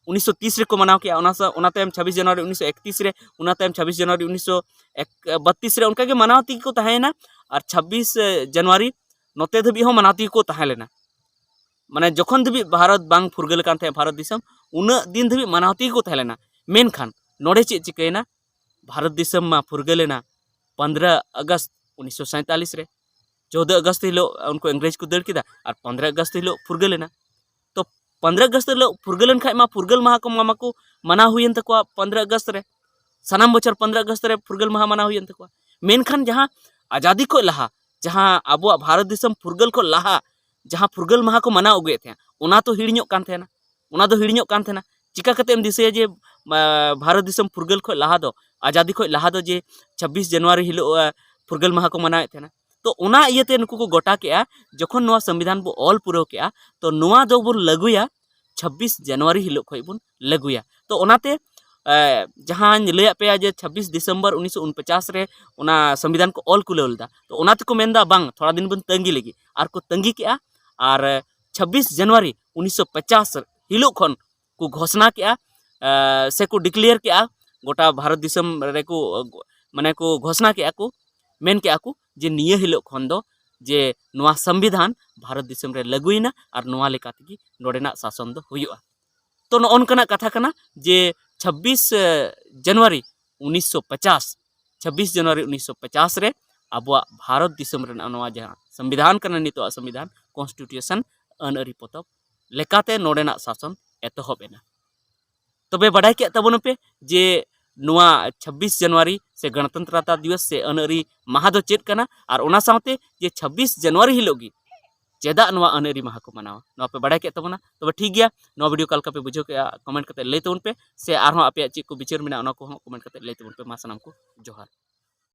ᱩᱱᱤᱥᱥᱚ ᱛᱤᱥ ᱨᱮᱠᱚ ᱢᱟᱱᱟᱣ ᱠᱮᱜᱼᱟ᱾ ᱚᱱᱟ ᱥᱟ-, ᱚᱱᱟ ᱛᱟᱭᱚᱢ ᱪᱷᱟᱵᱵᱤᱥ ᱡᱟᱱᱩᱣᱟᱨᱤ ᱩᱱᱤᱥᱥᱚ ᱮᱠᱛᱤᱥ ᱨᱮ, ᱚᱱᱟ ᱛᱟᱭᱚᱢ ᱪᱷᱟᱵᱵᱤᱥ ᱡᱟᱱᱩᱣᱟᱨᱤ ᱩᱱᱤᱥᱥᱚ ᱵᱟᱛᱤᱥ ᱨᱮ, ᱚᱱᱠᱟ ᱜᱮ ᱢᱟᱱᱟᱣ ᱛᱮᱜᱮ ᱠᱚ ᱛᱟᱦᱮᱸᱭᱮᱱᱟ᱾ ᱟᱨ ᱪᱷᱟᱵᱵᱤᱥ ᱡᱟᱱᱩᱣᱟᱨᱤ ᱱᱚᱛᱮ ᱫᱷᱟᱹᱵᱤᱡ ᱦᱚᱸ ᱢᱟᱱᱟᱣ ᱛᱮᱜᱮ ᱠᱚ ᱛᱟᱦᱮᱸ ᱞᱮᱱᱟ᱾ ᱢᱟᱱᱮ ᱡᱚᱠᱷᱚᱱ ᱫᱷᱟᱹᱵᱤᱡ ᱵᱷᱟᱨᱚᱛ ᱵᱟᱝ ᱯᱷᱩᱨᱜᱟᱹᱞ ᱠᱟᱱ ᱛᱟᱦᱮᱸᱫ ᱵᱷᱟᱨᱚᱛ ᱫᱤᱥᱚᱢ, ᱩᱱᱟᱹᱜ ᱫᱤᱱ ᱫᱷᱟᱹᱵᱤᱡ ᱢᱟᱱᱟᱣ ᱛᱮᱜᱮ ᱠᱚ ᱛᱟᱦᱮᱸ ᱞᱮᱱᱟ᱾ ᱢᱮᱱᱠᱷᱟᱱ ᱱᱚᱰᱮ ᱪᱮᱫ ᱪᱤᱠᱟᱹᱭᱮᱱᱟ? ᱵᱷᱟᱨᱚᱛ ᱫᱤᱥᱚᱢ ᱢᱟ ᱯᱷᱩᱨᱜᱟᱹᱞ ᱮᱱᱟ ᱯᱚᱱᱫᱽᱨᱚ ᱟᱜᱚᱥᱴ ᱩᱱᱤᱥᱥᱚ ᱥᱟᱸᱭᱛᱟᱞᱤᱥ ᱨᱮ᱾ ᱪᱳᱫᱽᱫᱚ ᱟᱜᱚᱥᱴ ᱦᱤᱞᱳᱜ ᱩᱱᱠᱩ ᱤᱝᱨᱮᱡᱽ ᱠᱚ ᱫᱟᱹᱲ ᱠᱮᱫᱟ ᱟᱨ ᱯᱚᱱᱫᱽᱨᱚ ᱟᱜᱚᱥᱴ ᱦᱤᱞᱳᱜ ᱯᱷᱩᱨᱜᱟᱹᱞ ᱮᱱᱟ᱾ ᱛᱚ ᱯᱚᱱᱫᱽᱨᱚ ᱟᱜᱚᱥᱴ ᱦᱤᱞᱳᱜ ᱯᱷᱩᱨᱜᱟᱹᱞ ᱮᱱ ᱠᱷᱟᱡ ᱢᱟ ᱯᱷᱩᱨᱜᱟᱹᱞ ᱢᱟᱦᱟ ᱠᱚ ᱢᱟ, ᱢᱟᱠᱚ ᱢᱟᱱᱟᱣ ᱦᱩᱭᱮᱱ ᱛᱟᱠᱚᱣᱟ ᱯᱚᱱᱫᱽᱨᱚ ᱟᱜᱚᱥᱴ ᱨᱮ᱾ ᱥᱟᱱᱟᱢ ᱵᱚᱪᱷᱚᱨ ᱯᱚᱱᱫᱽᱨᱚ ᱟᱜᱚᱥᱴ ᱨᱮ ᱯᱷᱩᱨᱜᱟᱹᱞ ᱢᱟᱦᱟ ᱢᱟᱱᱟᱣ ᱦᱩᱭᱮᱱ ᱛᱟᱠᱚᱣᱟ᱾ ᱢᱮᱱᱠᱷᱟᱱ ᱡᱟᱦᱟᱸ ᱟᱡᱟᱫᱤ ᱠᱷᱚᱱ ᱞᱟᱦᱟ, ᱡᱟᱦᱟᱸ ᱟᱵᱚᱣᱟᱜ ᱵᱷᱟᱨᱚᱛ ᱫᱤᱥᱚᱢ ᱯᱷᱩᱨᱜᱟᱹᱞ ᱠᱷᱚᱱ ᱞᱟᱦᱟ ᱡᱟᱦᱟᱸ ᱯᱷᱩᱨᱜᱟᱹᱞ ᱢᱟᱦᱟ ᱠᱚ ᱢᱟᱱᱟᱣ ᱟᱹᱜᱩᱭᱮᱫ ᱛᱟᱦᱮᱸᱫ, ᱚᱱᱟ ᱛᱚ ᱦᱤᱲᱤᱧᱚᱜ ᱠᱟᱱ ᱛᱟᱦᱮᱱᱟ᱾ ᱚᱱᱟ ᱫᱚ ᱦᱤᱲᱤᱧᱚᱜ ᱠᱟᱱ ᱛᱟᱦᱮᱱᱟ᱾ ᱪᱤᱠᱟ ᱠᱟᱛᱮ ᱮᱢ ᱫᱤᱥᱟᱹᱭᱟ ᱡᱮ, ᱟ, ᱵᱷᱟᱨᱚᱛ ᱫᱤᱥᱚᱢ ᱯᱷᱩᱨᱜᱟᱹᱞ ᱠᱷᱚᱱ ᱞᱟᱦᱟ ᱫᱚ, ᱟᱡᱟᱫᱤ ᱠᱷᱚᱱ ᱞᱟᱦᱟ ᱫᱚ ᱡᱮ ᱪᱷᱟᱵᱵᱤᱥ ᱡᱟᱱᱩᱣᱟᱨᱤ ᱦᱤᱞᱳᱜ, ᱟ, ᱯᱷᱩᱨᱜᱟᱹᱞ ᱢᱟᱦᱟ ᱠᱚ ᱢᱟᱱᱟᱣᱮᱫ ᱛᱟᱦᱮᱱᱟ? ᱛᱚ ᱚᱱᱟ ᱤᱭᱟᱹᱛᱮ ᱱᱩᱠᱩ ᱠᱚ ᱜᱚᱴᱟ ᱠᱮᱜᱼᱟ, ᱡᱚᱠᱷᱚᱱ ᱱᱚᱣᱟ ᱥᱚᱝᱵᱤᱫᱷᱟᱱ ᱵᱚ ᱚᱞ ᱯᱩᱨᱟᱹᱣ ᱠᱮᱜᱼᱟ, ᱛᱚ ᱱᱚᱣᱟ ᱫᱚᱵᱚᱱ ᱞᱟᱹᱜᱩᱭᱟ ᱪᱷᱟᱵᱵᱤᱥ ᱡᱟᱱᱩᱣᱟᱨᱤ ᱦᱤᱞᱳᱜ ᱠᱷᱚᱱ ᱵᱚᱱ ᱞᱟᱹᱜᱩᱭᱟ᱾ ᱛᱚ ᱚᱱᱟᱛᱮ, ᱮ, ᱡᱟᱦᱟᱸᱧ ᱞᱟᱹᱭᱟᱫ ᱯᱮᱭᱟ ᱡᱮ ᱪᱷᱟᱵᱵᱤᱥ ᱰᱤᱥᱮᱢᱵᱚᱨ ᱩᱱᱤᱥᱥᱚ ᱩᱱᱯᱚᱪᱟᱥ ᱨᱮ ᱚᱱᱟ ᱥᱚᱝᱵᱤᱫᱷᱟᱱ ᱠᱚ ᱚᱞ ᱠᱩᱞᱟᱹᱣ ᱞᱮᱫᱟ, ᱛᱚ ᱚᱱᱟ ᱛᱮᱠᱚ ᱢᱮᱱᱫᱟ ᱵᱟᱝ, ᱛᱷᱚᱲᱟ ᱫᱤᱱ ᱵᱚᱱ ᱛᱟᱺᱜᱤ ᱞᱟᱹᱜᱤᱫ, ᱟᱨ ᱠᱚ ᱛᱟᱺᱜᱤ ᱠᱮᱜᱼᱟ᱾ ᱟᱨ ᱪᱷᱟᱵᱵᱤᱥ ᱡᱟᱱᱩᱣᱟᱨᱤ ᱩᱱᱤᱥᱥᱚ ᱯᱚᱪᱟᱥ ᱦᱤᱞᱳᱜ ᱠᱷᱚᱱ ᱠᱚ ᱜᱷᱳᱥᱱᱟ ᱠᱮᱜᱼᱟ, ᱥᱮᱠᱚ ᱰᱤᱠᱞᱮᱭᱟᱨ ᱠᱮᱜᱼᱟ, ᱜᱚᱴᱟ ᱵᱷᱟᱨᱚᱛ ᱫᱤᱥᱚᱢ ᱨᱮᱠᱚ, ᱢᱟᱱᱮ ᱠᱚ ᱜᱷᱳᱥᱱᱟ ᱠᱮᱜᱼᱟ ᱠᱚ, ᱢᱮᱱ ᱠᱮᱜᱼᱟ ᱠᱚ ᱡᱮ ᱱᱤᱭᱟᱹ ᱦᱤᱞᱳᱜ ᱠᱷᱚᱱ ᱫᱚ ᱡᱮ ᱱᱚᱣᱟ ᱥᱚᱝᱵᱤᱫᱷᱟᱱ ᱵᱷᱟᱨᱚᱛ ᱫᱤᱥᱚᱢ ᱨᱮ ᱞᱟᱹᱜᱩᱭᱮᱱᱟ ᱟᱨ ᱱᱚᱣᱟ ᱞᱮᱠᱟ ᱛᱮᱜᱮ ᱱᱚᱰᱮᱱᱟᱜ ᱥᱟᱥᱚᱱ ᱫᱚ ᱦᱩᱭᱩᱜᱼᱟ᱾ ᱛᱚ, ᱱᱚᱜᱼᱚ ᱱᱚᱝᱠᱟᱱᱟᱜ ᱠᱟᱛᱷᱟ ᱠᱟᱱᱟ ᱡᱮ ᱪᱷᱟᱵᱵᱤᱥ ᱡᱟᱱᱩᱣᱟᱨᱤ ᱩᱱᱤᱥᱥᱚ ᱯᱚᱪᱟᱥ, ᱪᱷᱟᱵᱵᱤᱥ ᱡᱟᱱᱩᱣᱟᱨᱤ ᱩᱱᱤᱥᱥᱚ ᱯᱚᱪᱟᱥ ᱨᱮ ᱟᱵᱚᱣᱟᱜ ᱵᱷᱟᱨᱚᱛ ᱫᱤᱥᱚᱢ ᱨᱮᱱᱟᱜ ᱱᱚᱣᱟ ᱡᱟᱦᱟᱸ ᱥᱚᱝᱵᱤᱫᱷᱟᱱ ᱠᱟᱱᱟ, ᱱᱤᱛᱚᱜᱟᱜ ᱥᱚᱝᱵᱤᱫᱷᱟᱱ, ᱠᱚᱱᱥᱴᱤᱴᱤᱭᱩᱥᱚᱱ, ᱟᱹᱱ ᱟᱹᱨᱤ ᱯᱚᱛᱚᱵ ᱞᱮᱠᱟᱛᱮ ᱱᱚᱰᱮᱱᱟᱜ ᱥᱟᱥᱚᱱ ᱮᱛᱚᱦᱚᱵ ᱮᱱᱟ᱾ ᱛᱚᱵᱮ ᱵᱟᱰᱟᱭ ᱠᱮᱫ ᱛᱟᱵᱚᱱᱟᱯᱮ ᱡᱮ ᱱᱚᱣᱟ ᱪᱷᱟᱵᱵᱤᱥ ᱡᱟᱱᱩᱣᱟᱨᱤ ᱥᱮ ᱜᱚᱱᱚᱛᱚᱱᱛᱨᱚᱛᱟ ᱫᱤᱵᱚᱥ ᱥᱮ ᱟᱹᱱ ᱟᱹᱨᱤ ᱢᱟᱦᱟ ᱫᱚ ᱪᱮᱫ ᱠᱟᱱᱟ, ᱟᱨ ᱚᱱᱟ ᱥᱟᱶᱛᱮ ᱡᱮ ᱪᱷᱟᱵᱵᱤᱥ ᱡᱟᱱᱩᱣᱟᱨᱤ ᱦᱤᱞᱳᱜ ᱜᱮ ᱪᱮᱫᱟᱜ ᱱᱚᱣᱟ ᱟᱹᱱ ᱟᱹᱨᱤ ᱢᱟᱦᱟ ᱠᱚ ᱢᱟᱱᱟᱣᱟ, ᱱᱚᱣᱟ ᱯᱮ ᱵᱟᱰᱟᱭ ᱠᱮᱫ ᱛᱟᱵᱚᱱᱟ᱾ ᱛᱚᱵᱮ ᱴᱷᱤᱠ ᱜᱮᱭᱟ, ᱱᱚᱣᱟ ᱵᱷᱤᱰᱤᱭᱳ ᱚᱠᱟ ᱞᱮᱠᱟ ᱯᱮ ᱵᱩᱡᱷᱟᱹᱣ ᱠᱮᱫᱼᱟ, ᱠᱚᱢᱮᱱᱴ ᱠᱟᱛᱮ ᱞᱟᱹᱭ ᱛᱟᱵᱚᱱ ᱯᱮ, ᱥᱮ ᱟᱨᱦᱚᱸ ᱟᱯᱮᱭᱟᱜ ᱪᱮᱫ ᱠᱚ ᱵᱤᱪᱟᱹᱨ ᱢᱮᱱᱟᱜᱼᱟ, ᱚᱱᱟ ᱠᱚᱦᱚᱸ ᱠᱚᱢᱮᱱᱴ ᱠᱟᱛᱮ ᱞᱟᱹᱭ ᱛᱟᱵᱚᱱ ᱯᱮ᱾ ᱢᱟ ᱥᱟᱱᱟᱢ ᱠᱚ ᱡᱚᱦᱟᱨ᱾